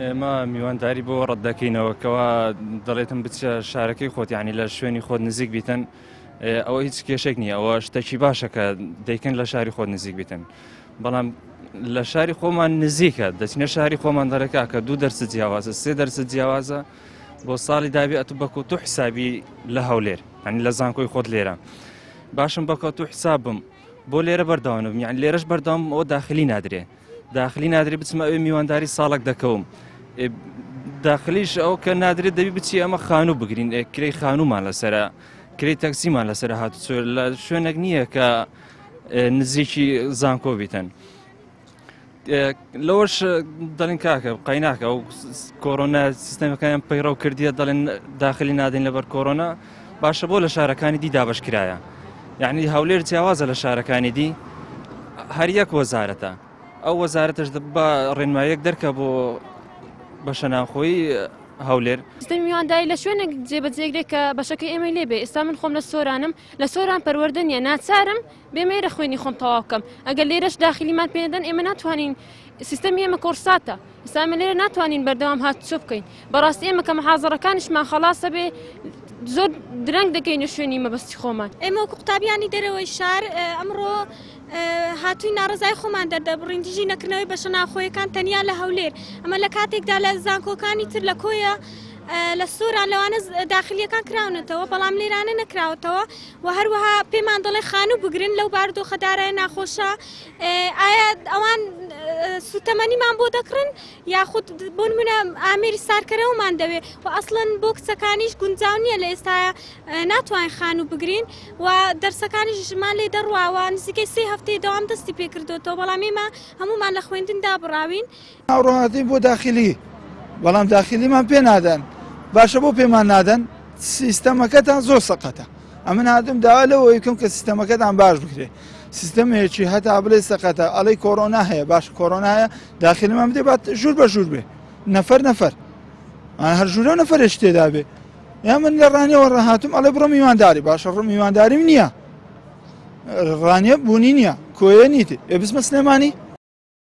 ئێمە میوانداری بۆ ڕەت دەکەینەوە کەوا دەڵێتم بچە شارەکەی خۆت یعنی لە شوێنی خۆت نزیک بیتن ئەوە هیچ کێشێک نییە، ئەوە شتێکی باشە کە دەیکەن لە شاری خۆت نزیک بیتن، بەڵام لە شاری خۆمان نزیکە دەچینە شاری خۆمان دەرەکە کە دوو دەرسە جیاوازە سێ دەرسە جیاوازە بۆ ساڵی دابی ئەتو بەکۆ تو حسابی لە هەولێر یعنی لە زانکۆی خۆت لێرە باشم بەکۆ تو حسابم بۆ لێرە بەردەوامم یان لێرەش بەردەوام ئەوە داخلی نادرێ داخلی نادرێ بچمە ئەوێ میوانداری ساڵک دەکەوم داخلیش ئەو کە نادرێت دەبی بچی ئەمە خانوو بگرین کرێی خانوومان لەسرە کرێی تەکسیمان لەسەر هاتوچۆ لە شوێنێک نییە کە نزیکی زانکۆ بیتن. لەوەش دەڵێن کاکە قەیناکە و کۆرۆنا سیستەمەکانیان پەیڕەو کردیە دەڵێن داخلی نادەین لەبەر کۆرۆنا باشە بۆ لە شارەکانی دی دابش کرایە یعنی هەولێر جیاوازە لە شارەکانی دی هەر یەک وەزارەتە ئەو وەزارەتەش بە ڕێنمایەک دەرکە بۆ بەشە ناوخۆی هەولێر. سیستەمی میوانداری لە شوێنێک جێبەجێگرێ کە بەشەکەی ئێمەی لێ بێ ئێستا من خۆم لە سۆرانم لە سۆران پەروەردە نییە ناچارم بێمە ئێرە خوێنی خۆم تەواو بکەم ئەگەر لێرەش داخلیمان پێ نەدەن ئێمە ناتوانین سیستەمی ئێمە کۆرساتە ئێستا ئێمە لێرە ناتوانین بەردەوام هاتوچۆ بکەین بەڕاستی ئێمە کە محازەڕەکانیشمان خەڵاسە بێ زۆر درەنگ دەگەینە شوێنی مەبەستی خۆمان. ئێمە وەکو قوتابیانی دەرەوەی شار ئەمڕۆ هاتووین ناڕەزای خۆمان دەردەبڕین دژی نەکردنەوەی بەشە ناوخۆیەکان تەنیا لە هەولێر ئەمە لە کاتێکدا لە زانکۆکانی تر لە کۆیە لە سۆران لەوانە داخلیەکان کراونەتەوە بەڵام لێرانە نەکراوەتەوە و هەروەها پێمان دەڵێ خانوو بگرن لەو بارودۆخە دارایە ناخۆشە ئایا ئەوان سوتەمەنیمان بۆ دەکڕن یاخود بۆ نمونە ئامێری سارکەرەوەمان دەوێ و ئەسڵەن بۆ کچەکانیش گونجاو نییە لە ئێستاە ناتوانین خانوو بگرین و دەرسەکانیشمان لێ دەڕواوە نزیکەی سێ هەفتەی دەوام دەستی پێکردوێتەوە بەڵام ئێمە هەمومان لە خوێندن دابڕاوین. ئەوڕۆ هاتین بۆ داخلی بەڵام داخلیمان پێ نادەن باشە بۆ پێمان نادەن سیستەمەکەتان زۆر سەقەتە ئەمن هاتم داوا لەوەی بکەم کە سیستەمەکەتان باش بکرێ سیستەمێکی هەتا بڵێ سەقەتە ئەڵێ کۆرۆنا هەیە باش کۆرۆنا هەیە داخلیمان بدێ با ژوور بە ژوور بێ نەفەر نەفەر هەر ژوورە نەفەرێک تێدا بێ یا من لە ڕانیەوە ڕاهاتم ئەڵێ بڕۆ میوانداری باشە ڕۆ میوانداریم نییە ڕانیە بوونی نییە کۆیە نیت ئێ بچمە سلێمانی.